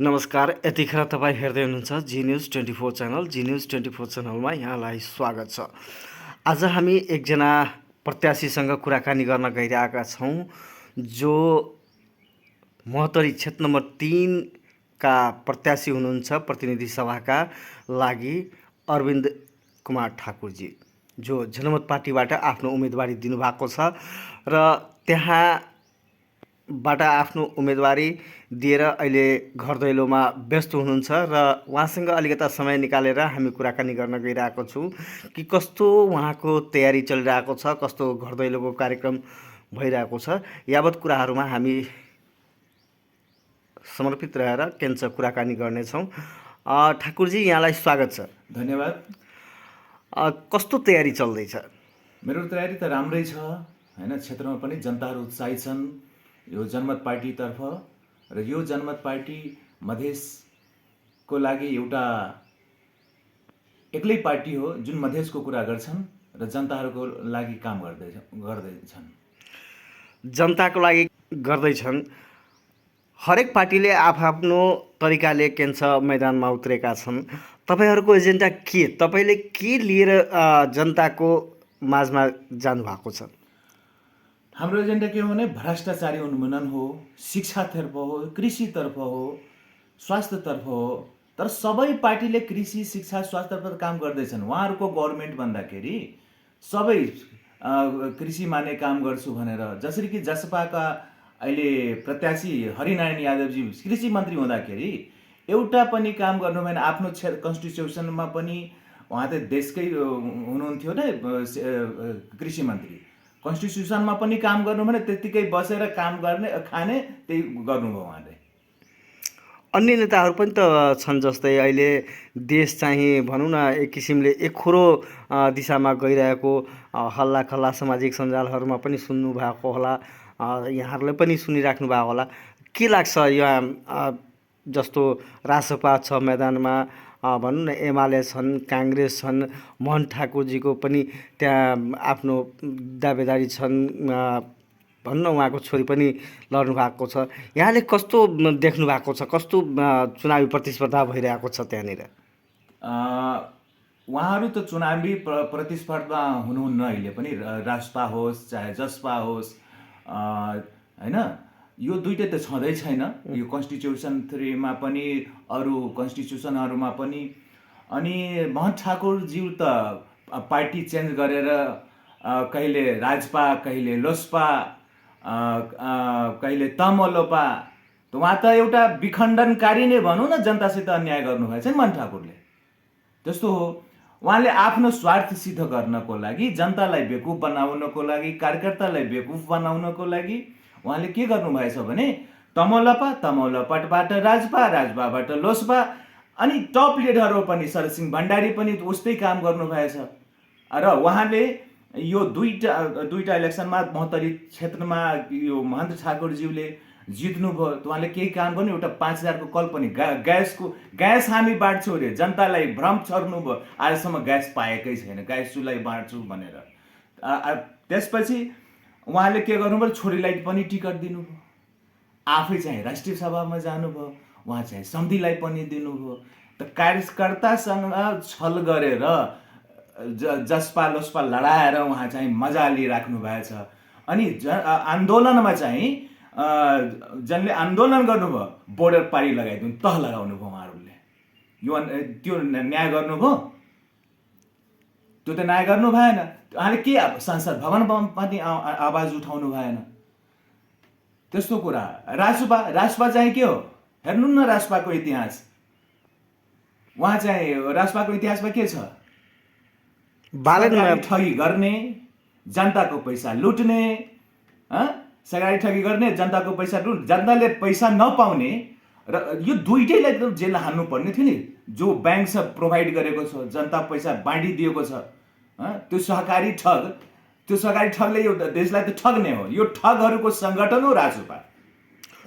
नमस्कार, यतिखेर तपाईँ हेर्दै हुनुहुन्छ जी न्युज 24 च्यानल। जी न्युज 24 च्यानलमा यहाँलाई स्वागत छ। आज हामी एकजना प्रत्याशीसँग कुराकानी गर्न गइरहेका छौँ जो महोत्तरी क्षेत्र नम्बर 3 का प्रत्याशी हुनुहुन्छ प्रतिनिधि सभाका लागि अरविन्द कुमार ठाकुरजी, जो जनमत पार्टीबाट आफ्नो उम्मेदवारी दिनुभएको छ र त्यहाँबाट आफ्नो उम्मेदवारी दिएर अहिले घर दैलोमा व्यस्त हुनुहुन्छ र उहाँसँग अलिकता समय निकालेर हामी कुराकानी गर्न गइरहेको छौँ कि कस्तो उहाँको तयारी चलिरहेको छ, कस्तो घर दैलोको कार्यक्रम भइरहेको छ। यावत कुराहरूमा हामी समर्पित रहेर केन्च कुराकानी गर्नेछौँ। ठाकुरजी, यहाँलाई स्वागत छ। धन्यवाद। कस्तो तयारी चल्दैछ? मेरो तयारी त राम्रै छ हैन। क्षेत्रमा पनि जनताहरू उत्साहित छन् यो जनमत पार्टीतर्फ, र यो जनमत पार्टी मधेसको लागि एउटा एक्लै पार्टी हो जुन मधेसको कुरा गर्छन् र जनताहरूको लागि काम गर्दैछन्। जनताको लागि गर्दैछन्। हरेक पार्टीले आफ्नो तरिकाले केन्छ मैदानमा उत्रेका छन्। तपाईँहरूको एजेन्डा के? तपाईँले के लिएर जनताको माझमा जानुभएको छ? हाम्रो एजेन्डा के हो भने भ्रष्टाचारी उन्मूलन हो, शिक्षातर्फ हो, कृषितर्फ हो, स्वास्थ्यतर्फ हो। तर सबै पार्टीले कृषि, शिक्षा, स्वास्थ्यतर्फ काम गर्दैछन्। उहाँहरूको गभर्मेन्ट भन्दाखेरि सबै कृषिमा नै काम गर्छु भनेर, जसरी कि जसपाका अहिले प्रत्याशी हरिनारायण यादवजी कृषि मन्त्री हुँदाखेरि एउटा पनि काम गर्नु भएन। आफ्नो कन्स्टिट्युसनमा पनि उहाँ त देशकै हुनुहुन्थ्यो नै कृषि मन्त्री, कन्स्टिट्युसनमा पनि काम गर्नु भने त्यतिकै बसेर काम गर्ने खाने त्यही गर्नुभयो उहाँले। अन्य नेताहरू पनि त छन्, जस्तै अहिले देश चाहिँ भनौँ न एक किसिमले एकखोरो दिशामा गइरहेको हल्ला खल्ला सामाजिक सञ्जालहरूमा पनि सुन्नुभएको होला, यहाँहरूले पनि सुनिराख्नु भएको होला। के लाग्छ यहाँ जस्तो रासपा छ मैदानमा, भनौँ न एमाले छन्, काङ्ग्रेस छन्, मोहन ठाकुरजीको पनि त्यहाँ आफ्नो दावेदारी छन्, भन्न उहाँको छोरी पनि लड्नु भएको छ। यहाँले कस्तो देख्नु भएको छ? कस्तो चुनावी प्रतिस्पर्धा भइरहेको छ त्यहाँनिर? उहाँहरू त चुनावी प्रतिस्पर्धा हुनुहुन्न अहिले पनि, रासपा होस् चाहे जसपा होस् हैन। यो दुइटै त छँदै छैन। यो कन्स्टिट्युसन 3 मा पनि अरू कन्स्टिट्युसनहरूमा पनि। अनि मोहन ठाकुरज्यू त पार्टी चेन्ज गरेर कहिले राजपा, कहिले लोसपा, कहिले तमोलोपा, त उहाँ त एउटा विखण्डनकारी नै भनौँ न, जनतासित अन्याय गर्नुभएछ नि मोहन ठाकुरले। त्यस्तो हो। उहाँले आफ्नो स्वार्थ सिद्ध गर्नको लागि, जनतालाई बेवकुफ बनाउनको लागि, कार्यकर्तालाई बेवकुफ बनाउनको लागि उहाँले के गर्नुभएछ भने तमोलपाबाट राजपा, राजपाबाट लोसपा, अनि टप लिडरहरू पनि शरदसिंह भण्डारी पनि उस्तै काम गर्नुभएछ। र उहाँले यो दुईटा इलेक्सनमा महोत्तरी क्षेत्रमा यो महन्त ठाकुरज्यूले जित्नुभयो। त उहाँले केही काम गर्नु, एउटा 5000 को कल पनि ग्यास हामी बाँड्छौँ अरे, जनतालाई भ्रम छर्नु भयो। आजसम्म ग्यास पाएकै छैन, ग्यास चुल्हा बाँड्छु भनेर। त्यसपछि उहाँले के गर्नुभयो, छोरीलाई पनि टिकट दिनुभयो, आफै चाहिँ राष्ट्रिय सभामा जानुभयो, उहाँ चाहिँ सन्धिलाई पनि दिनुभयो। त कार्यकर्तासँग छल गरेर जसपा लोसपा लडाएर उहाँ चाहिँ मजा लिइराख्नु भएछ। अनि आन्दोलनमा चाहिँ जनले आन्दोलन गर्नुभयो, बोर्डर पारी लगाइदिनु, तह लगाउनु भयो उहाँहरूले। त्यो न्याय गर्नुभयो? त्यो त न्याय गर्नु भएन। उहाँले के संसद भवनमा पनि आवाज उठाउनु भएन। त्यस्तो कुरा। रासपा चाहिँ के हो हेर्नु न, रासपाको इतिहास। उहाँ चाहिँ रासपाको इतिहासमा के छ? ठगी गर्ने, जनताको पैसा लुट्ने, सरकारी ठगी गर्ने, जनताको पैसा जनताले पैसा नपाउने। र यो दुइटैलाई त जेल हान्नु पर्ने थियो नि। जो ब्याङ्क सब प्रोभाइड गरेको छ, जनता पैसा बाँडिदिएको छ, त्यो सहकारी ठगले यो देशलाई त ठग्ने हो। यो ठगहरूको सङ्गठन हो रासपा,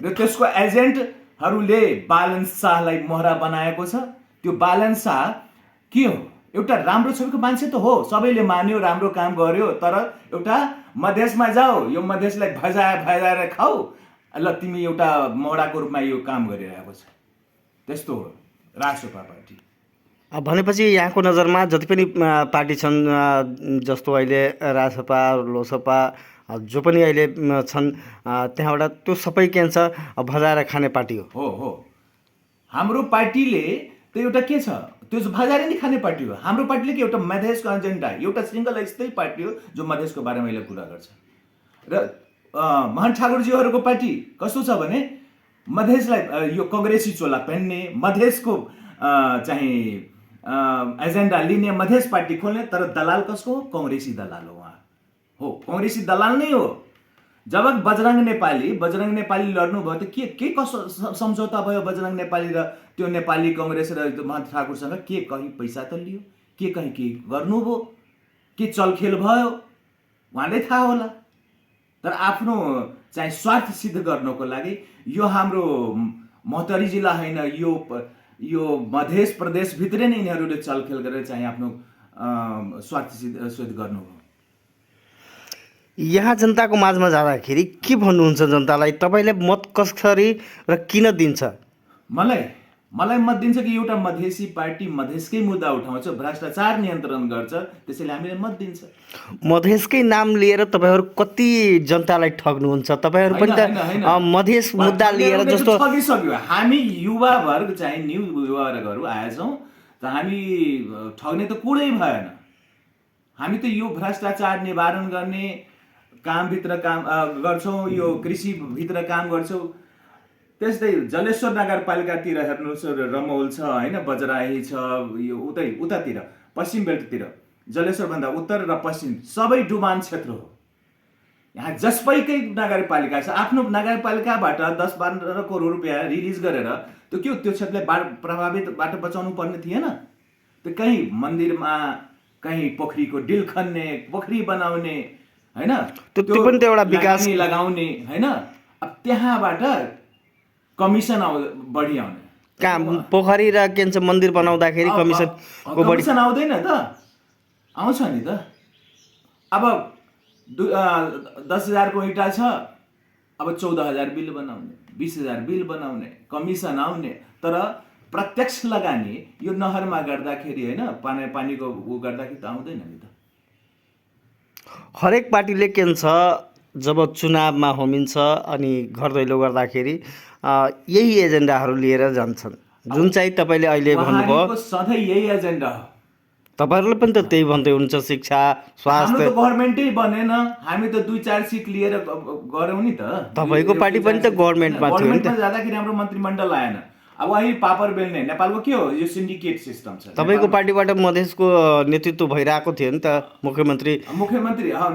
र त्यसको एजेन्टहरूले बालन शाहलाई मोहरा बनाएको छ। त्यो बालन शाह के हो? एउटा राम्रो छविको मान्छे त हो, सबैले मान्यो, राम्रो काम गर्यो। तर एउटा मधेसमा जाऊ, यो मधेसलाई भजाएर खाऊ, ल तिमी एउटा मोहराको रूपमा यो काम गरिरहेको छ। त्यस्तो हो रासोपा पार्टी। भनेपछि यहाँको नजरमा जति पनि पार्टी छन् जस्तो अहिले रासपा लोसपा जो पनि अहिले छन् त्यहाँबाट त्यो सबै के भन्छ भजाएर खाने पार्टी हो। हो हाम्रो पार्टीले त एउटा के छ त्यो भजारे नै खाने पार्टी हो। हाम्रो पार्टीले के एउटा मधेसको एजेन्डा, एउटा सिङ्गल यस्तै पार्टी हो जो मधेसको बारेमा अहिले कुरा गर्छ। र महन ठाकुरजीहरूको पार्टी कस्तो छ भने मधेसलाई यो कङ्ग्रेसी चोला पहन्ने, मधेसको चाहिँ एजेन्डा लिने, मधेस पार्टी खोल्ने, तर दलाल कसको हो? काङ्ग्रेसी दलाल हो उहाँ। हो काङ्ग्रेसी दलाल नै हो। जब बजरङ्ग नेपाली लड्नुभयो त के कसो सम्झौता भयो बजरङ्ग नेपाली र त्यो नेपाली कङ्ग्रेस र महन ठाकुरसँग? के कहीँ पैसा त लियो, के कहीँ के गर्नुभयो, के चलखेल भयो उहाँलाई थाहा होला। तर आफ्नो चाहिँ स्वार्थ सिद्ध गर्नको लागि यो हाम्रो महोत्तरी जिल्ला होइन, यो मधेस प्रदेशभित्रै नै यिनीहरूले चलखेल गरेर चाहिँ आफ्नो स्वार्थ सिद्ध गर्नुभयो। यहाँ जनताको माझमा जाँदाखेरि के भन्नुहुन्छ जनतालाई? तपाईँले मत कसरी र किन दिन्छ? मलाई मत दिन्छ कि एउटा मधेसी पार्टी मधेसकै मुद्दा उठाउँछ, भ्रष्टाचार नियन्त्रण गर्छ, त्यसैले हामीले मत दिन्छ। मधेसकै नाम लिएर तपाईँहरू कति जनतालाई ठग्नुहुन्छ? तपाईँहरू पनि त मधेस मुद्दा लिएर जस्तो ठगिसक्यो। हामी युवा वर्ग चाहिँ न्यू युवा वर्गहरू आएछौँ त हामी ठग्ने त कुरै भएन। हामी त यो भ्रष्टाचार निवारण गर्ने कामभित्र काम गर्छौँ, यो कृषिभित्र काम गर्छौँ। त्यस्तै जलेश्वर नगरपालिकातिर हेर्नुहोस्, रमौल छ होइन, बजराही छ, यो उतातिर पश्चिम बेल्टतिर जलेश्वरभन्दा उत्तर र पश्चिम सबै डुबान क्षेत्र हो। यहाँ जसपैकै नगरपालिका छ, आफ्नो नगरपालिकाबाट 10-12 करोड रुपियाँ रिलिज गरेर त्यो के त्यो क्षेत्रलाई प्रभावितबाट बचाउनु पर्ने थिएन? त्यो कहीँ मन्दिरमा, कहीँ पोखरीको डिल खन्ने, पोखरी बनाउने होइन, त्यो पनि त एउटा विकास लगाउने होइन। अब त्यहाँबाट कमिसन बढी आउने काम, पोखरी र के भन्छ मन्दिर बनाउँदाखेरि कमिसन आउँदैन त? आउँछ नि त। अब 10,000 को इँटा छ, अब 14,000 बिल बनाउने, 20,000 बिल बनाउने, कमिसन आउने। तर प्रत्यक्ष लगानी यो नहरमा गर्दाखेरि होइन, पानीको ऊ गर्दाखेरि त आउँदैन नि त। हरेक पार्टीले के भन्छ जब चुनावमा होमिन्छ अनि घर दैलो गर्दाखेरि यही एजेन्डाहरू लिएर जान्छन्, जुन चाहिँ तपाईँले अहिले भन्नुभयो सधैँ यही एजेन्डा हो। तपाईँहरूले पनि त त्यही भन्दै हुनुहुन्छ, शिक्षा स्वास्थ्य। हाम्रो त गभर्मेन्टै बनेन, हामी त 2-4 सिट लिएर गऱ्यौँ नि त। तपाईँको पार्टी पनि त गभर्मेन्टमा थियो नि त। गभर्मेन्टमा जाँदाखेरि हाम्रो मन्त्रीमण्डल आएन। अब अहिले पापर बेल्ने नेपालको के हो? यो सिन्डिकेट सिस्टम छ। तपाईँको पार्टीबाट मधेसको नेतृत्व भइरहेको थियो नि त, मुख्यमन्त्री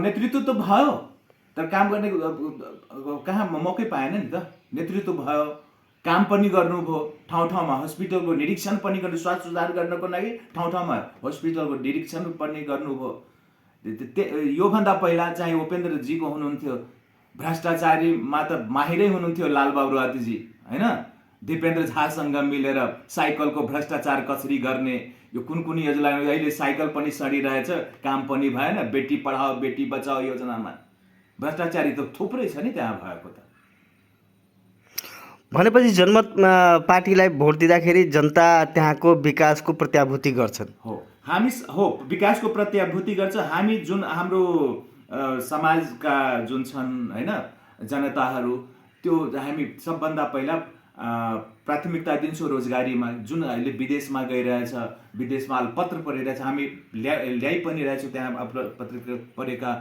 नेतृत्व त भयो, तर काम गर्ने कहाँ मौकै पाएन नि त। नेतृत्व भयो, काम पनि गर्नुभयो, ठाउँ ठाउँमा हस्पिटलको निरीक्षण पनि गर्नु, स्वास्थ्य सुधार गर्नको लागि ठाउँ ठाउँमा हस्पिटलको निरीक्षण पनि गर्नुभयो। योभन्दा पहिला चाहिँ उपेन्द्रजीको हुनुहुन्थ्यो, भ्रष्टाचारीमा त माहिरै हुनुहुन्थ्यो लालबाबु रातीजी होइन। दिपेन्द्र झासँग मिलेर साइकलको भ्रष्टाचार कसरी गर्ने, यो कुन योजना, अहिले साइकल पनि सडिरहेछ, काम पनि भएन। बेटी पढाओ बेटी बचाओ योजनामा भ्रष्टाचारी त थुप्रै छ नि त्यहाँ भएको त। भनेपछि जनमत पार्टीलाई भोट दिँदाखेरि जनता त्यहाँको विकासको प्रत्याभूति गर्छन्। हामी विकासको प्रत्याभूति गर्छ। हामी जुन हाम्रो समाजका जुन छन् होइन जनताहरू, त्यो हामी सबभन्दा पहिला प्राथमिकता दिन्छौँ रोजगारीमा। जुन अहिले विदेशमा गइरहेछ, विदेशमा पत्र परिरहेछ, हामी ल्याइ पनि रहेछौँ त्यहाँ पत्र परेका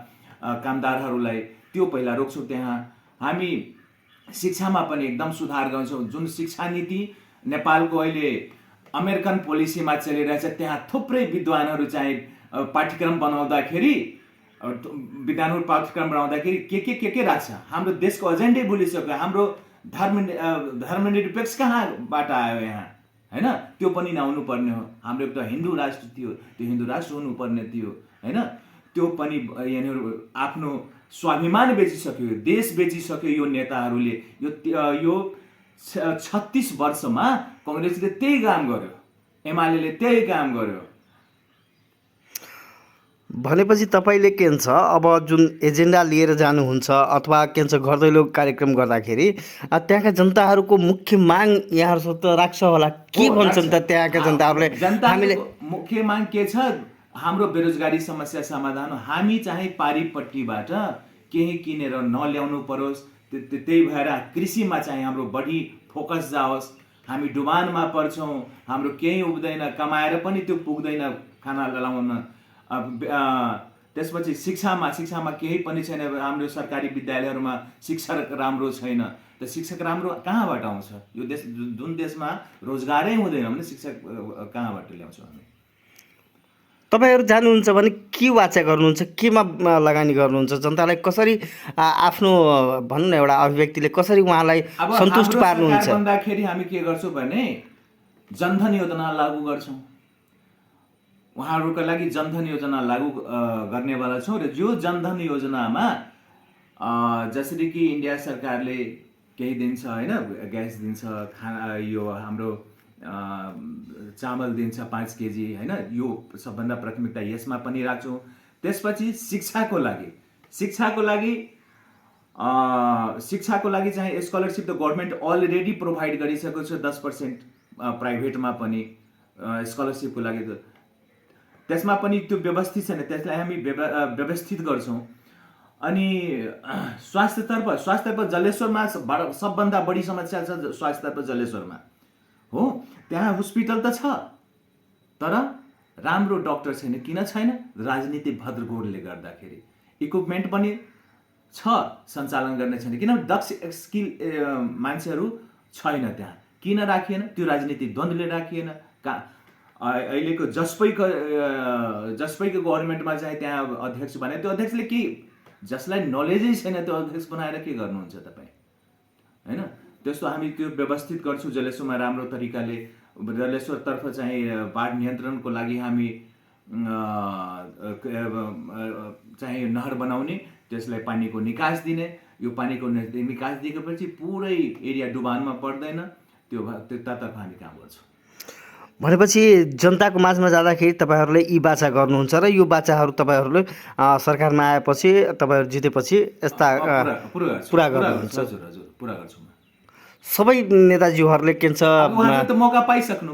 कामदारहरूलाई, त्यो पहिला रोक्छौँ। त्यहाँ हामी शिक्षामा पनि एकदम सुधार गर्छौँ। जुन शिक्षा नीति नेपालको अहिले अमेरिकन पोलिसीमा चलिरहेछ, त्यहाँ थुप्रै विद्वानहरू चाहिँ पाठ्यक्रम बनाउँदाखेरि के राख्छ। हाम्रो देशको एजेन्डै भुलिसक्यो। हाम्रो धर्मनिरपेक्ष कहाँबाट आयो यहाँ होइन? त्यो पनि नआउनु पर्ने हो। हाम्रो एउटा हिन्दू राष्ट्र थियो, त्यो हिन्दू राष्ट्र हुनुपर्ने थियो होइन। त्यो पनि यिनीहरू आफ्नो स्वाभिमान बेचिसक्यो, देश बेचिसक्यो यो नेताहरूले। यो 36 वर्षमा कङ्ग्रेसले त्यही काम गर्यो, एमाले त्यही काम गर्यो। भनेपछि तपाईँले के भन्छ अब जुन एजेन्डा लिएर जानुहुन्छ अथवा के भन्छ घर दैलो कार्यक्रम गर्दाखेरि त्यहाँका जनताहरूको मुख्य माग यहाँहरू त राख्छ होला, के भन्छन् त त्यहाँका जनताहरूले? हामीले जनताको मुख्य माग के छ? हाम्रो बेरोजगारी समस्या समाधान हो। हामी चाहिँ पारिपट्टिबाट केही किनेर नल्याउनु परोस्, त्यही भएर कृषिमा चाहिँ हाम्रो बढी फोकस जाओस्। हामी डुबानमा पर्छौँ, हाम्रो केही उब्दैन, कमाएर पनि त्यो पुग्दैन खाना लाउन। त्यसपछि शिक्षामा केही पनि छैन। हाम्रो सरकारी विद्यालयहरूमा शिक्षक राम्रो छैन। त शिक्षक राम्रो कहाँबाट आउँछ? यो देश जुन देशमा रोजगारै हुँदैन भने शिक्षक कहाँबाट ल्याउँछौँ हामी? तपाईँहरू जानुहुन्छ भने के वाचा गर्नुहुन्छ, केमा लगानी गर्नुहुन्छ? जनतालाई कसरी आफ्नो भनौँ न एउटा अभिव्यक्तिले कसरी उहाँलाई सन्तुष्ट पार्नुहुन्छ? भन्दाखेरि हामी के गर्छौँ भने जनधन योजना लागू गर्छौँ। उहाँहरूका लागि जनधन योजना लागू गर्नेवाला छौँ र यो जनधन योजनामा जसरी कि इन्डिया सरकारले केही दिन्छ होइन, ग्यास दिन्छ, खाना यो हाम्रो चामल दिन्छ 5 केजी होइन, यो सबभन्दा प्राथमिकता यसमा पनि राख्छौँ। त्यसपछि शिक्षाको लागि चाहिँ स्कलरसिप त गभर्मेन्ट अलरेडी प्रोभाइड गरिसकेको छ 10%, प्राइभेटमा पनि स्कलरसिपको लागि त्यसमा पनि त्यो व्यवस्थित छैन, त्यसलाई हामी व्यवस्थित गर्छौँ। अनि स्वास्थ्यतर्फ जलेश्वरमा सबभन्दा बढी समस्या छ स्वास्थ्यतर्फ जलेश्वरमा हो। त्यहाँ हस्पिटल त छ तर राम्रो डक्टर छैन। किन छैन? राजनीति भद्रगोरले गर्दाखेरि। इक्विपमेन्ट पनि छ, सञ्चालन गर्ने छैन, किनभने दक्ष स्किल मान्छेहरू छैन त्यहाँ। किन राखिएन? त्यो राजनीतिक द्वन्द्वले राखिएन। अहिलेको जसपैको गभर्मेन्टमा चाहिँ त्यहाँ अध्यक्ष बनायो, त्यो अध्यक्षले के, जसलाई नलेजै छैन त्यो अध्यक्ष बनाएर के गर्नुहुन्छ तपाईँ होइन? त्यस्तो हामी त्यो व्यवस्थित गर्छौँ जलेश्वरमा राम्रो तरिकाले। जलेश्वरतर्फ चाहिँ बाढ नियन्त्रणको लागि हामी चाहिँ नहर बनाउने, त्यसलाई पानीको निकास दिने। यो पानीको निकास दिएपछि पुरै एरिया डुबानमा पर्दैन, त्यतातर्फ हामी काम गर्छौँ। भनेपछि जनताको माझमा जाँदाखेरि तपाईँहरूले यी बाचा गर्नुहुन्छ र यो बाचाहरू तपाईँहरूले सरकारमा आएपछि तपाईँहरू जितेपछि यस्ता पुरा गर्नुहुन्छ? हजुर पुरा गर्छु। सबै नेताजीहरूले के भन्छ त मौका पाइसक्नु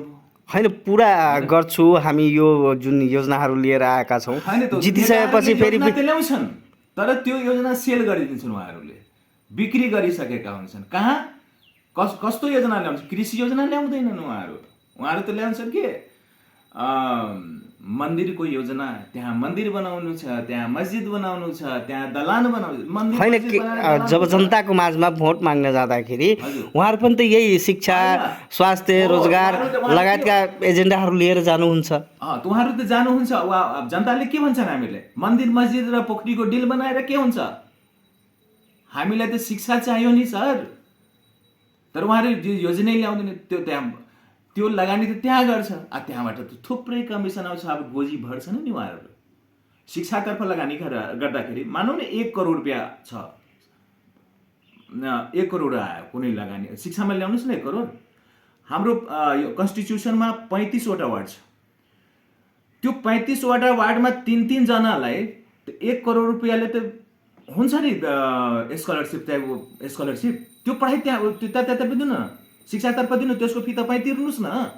होइन, पुरा गर्छु हामी यो जुन योजनाहरू लिएर आएका छौँ, जितिसकेपछि फेरि ल्याउँछन् तर त्यो योजना सेल गरिदिन्छन्। उहाँहरूले बिक्री गरिसकेका हुन्छन्। कहाँ कस्तो योजना ल्याउँछ? कृषि योजना ल्याउँदैनन् उहाँहरू त ल्याउँछन् के मन्दिरको योजना। त्यहाँ मन्दिर बनाउनु छ, त्यहाँ मस्जिद बनाउनु छ, त्यहाँ दलान बनाउनु होइन। जब जनताको माझमा भोट माग्न जाँदाखेरि उहाँहरू पनि त यही शिक्षा, स्वास्थ्य, रोजगार लगायतका एजेन्डाहरू लिएर जानुहुन्छ। उहाँहरू त जानुहुन्छ। जनताले के भन्छन्? हामीले मन्दिर मस्जिद र पोखरीको डिल बनाएर के हुन्छ? हामीलाई त शिक्षा चाहियो नि सर। तर उहाँहरू योजनै ल्याउँदैन। त्यो लगानी त त्यहाँ गर्छ, त्यहाँबाट त थुप्रै कमिसन आउँछ। अब गोजी भर्छन् नि उहाँहरू। शिक्षातर्फ लगानी गर्दाखेरि मानौँ न 1 करोड रुपियाँ छ, 1 करोड आयो कुनै लगानी, शिक्षामा ल्याउनुहोस् न 1 करोड। हाम्रो यो कन्स्टिट्युसनमा 35 वटा वार्ड छ। त्यो 35 वटा वार्डमा 3 जनालाई 1 करोड रुपियाँले त हुन्छ नि स्कलरसिप। त्यो पढाइ त्यहाँ त्यता दिनु न, शिक्षातर्फ दिनु, त्यसको फी तपाईँ तिर्नुहोस् न,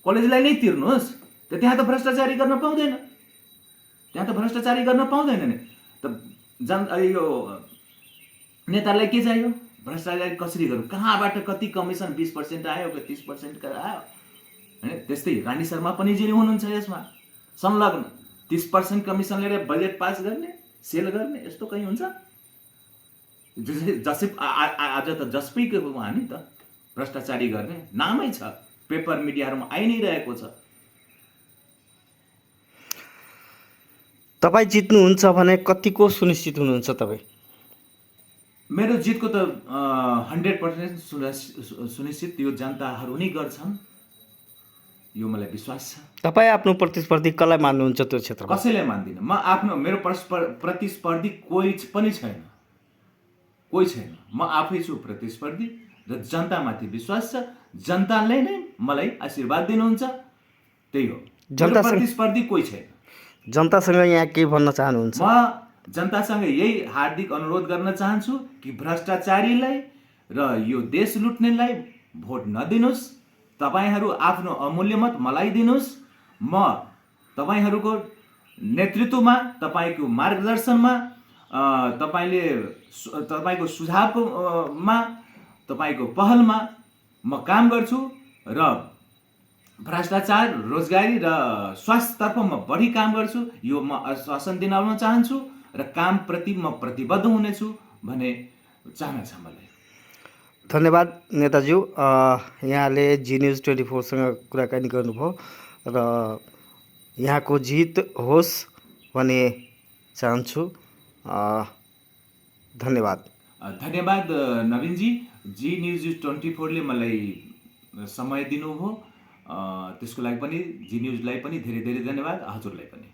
कलेजलाई नै तिर्नुहोस्। त्यहाँ त भ्रष्टाचारी गर्न पाउँदैन, नि त। यो नेतालाई के चाहियो? भ्रष्टाचारी कसरी गरौँ, कहाँबाट कति कमिसन, 20% आयो कि 30% आयो होइन। त्यस्तै रानी शर्मा पनि जे हुनुहुन्छ यसमा संलग्न। 30% कमिसन लिएर बजेट पास गर्ने, सेल गर्ने, यस्तो कहीँ हुन्छ? आज त जसपैको उहाँ नि त भ्रष्टाचारी गर्ने नामै छ, पेपर मिडियाहरूमा आइ नै रहेको छ। तपाईँ जित्नुहुन्छ भने कतिको सुनिश्चित हुनुहुन्छ तपाईँ? मेरो जितको त 100% सुनिश्चित यो जनताहरू नै गर्छन्, यो मलाई विश्वास छ। तपाईँ आफ्नो प्रतिस्पर्धी कसलाई मान्नुहुन्छ त्यो क्षेत्रमा? कसैलाई मान्दिनँ म। मेरो प्रतिस्पर्धी कोही पनि छैन। म आफै छु प्रतिस्पर्धी र जनतामाथि विश्वास छ। जनताले नै मलाई आशीर्वाद दिनुहुन्छ, त्यही हो। प्रतिस्पर्धी कोही छैन। जनतासँग यहाँ के भन्न चाहनुहुन्छ? म जनतासँग यही हार्दिक अनुरोध गर्न चाहन्छु कि भ्रष्टाचारीलाई र यो देश लुट्नेलाई भोट नदिनुहोस्। तपाईँहरू आफ्नो अमूल्य मत मलाई दिनुहोस्। म तपाईँहरूको नेतृत्वमा, तपाईँको मार्गदर्शनमा, तपाईँको सुझावको मा, तपाईँको पहलमा म काम गर्छु र भ्रष्टाचार, रोजगारी र स्वास्थ्यतर्फ म बढी काम गर्छु। यो म आश्वासन दिलाउन चाहन्छु र कामप्रति म प्रतिबद्ध हुनेछु भन्ने चाहना छ मलाई। धन्यवाद नेताज्यू। यहाँले जी न्युज 24सँग कुराकानी गर्नुभयो र यहाँको जित होस् भन्ने चाहन्छु। धन्यवाद। धन्यवाद नवीनजी। जी न्युज 24ले मलाई समय दिनुभयो, त्यसको लागि पनि जी न्युजलाई पनि धेरै धेरै धन्यवाद, हजुरलाई पनि।